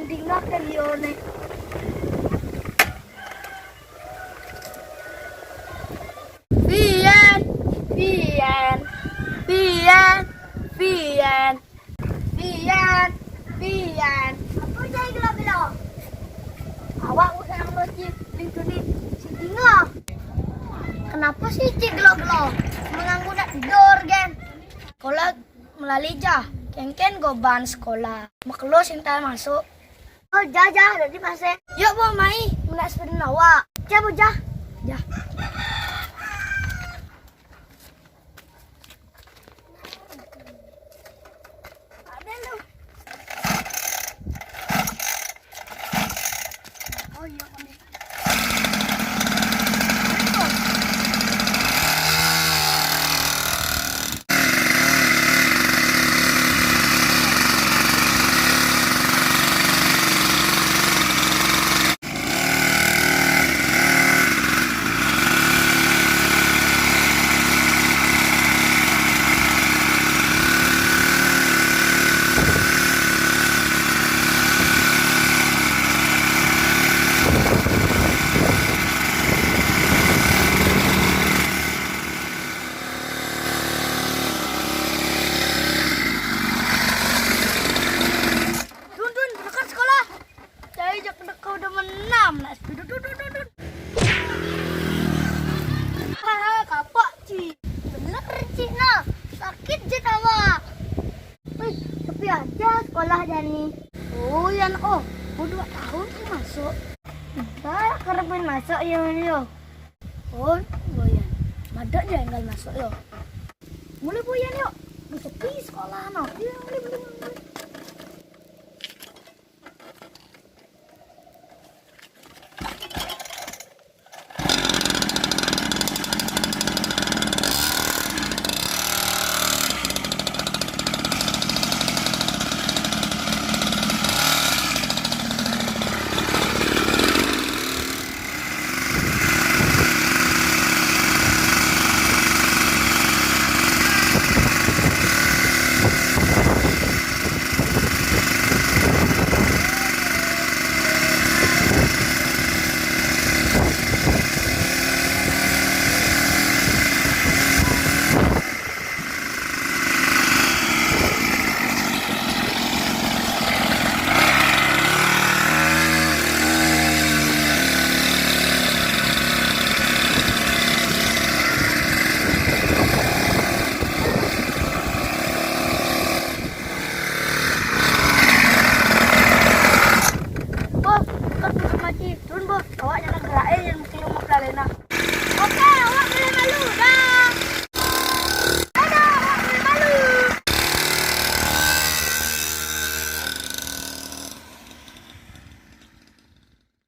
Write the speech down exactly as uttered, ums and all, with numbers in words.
Dingak kan yo ne. Pian, pian, pian, pian, pian, pian. Apa jadi gelo-gelo? Awak udah ngeloci lingkuni si Dingo. Kenapa sih cik gelo-gelo? Mengganggu nak tidur, gen. Sekolah melali jah. Kengken goban sekolah. Makelo sintai masuk. Oh, jah, jah, tadi masih. Yuk, Bu, mai. Menak sepeda awak. Jah, Bu, jah. Jah. Ada lu. Oh, iya, kami. Dun, Dun, berangkat sekolah. Cai jak deka udah menam nak sepeda. Dun, dun, dun, dun. Haha, kapok, Ci. Bener, Ci, nah. Sakit je awak. Wih, sepi aja sekolah jani. Oh, Yan, oh. Mau dua tahun sih masuk. Dah, kerepin masuk, yo, yo. Oh, Boyan. Madak je tinggal masuk, yo. Mulai, Boyan, yuk. Sepi sekolah, no. Iya, mulai, mulai, mulai. Bos, kan bisa mati. Turun, Bos. Awak jangan gerak, eh, jangan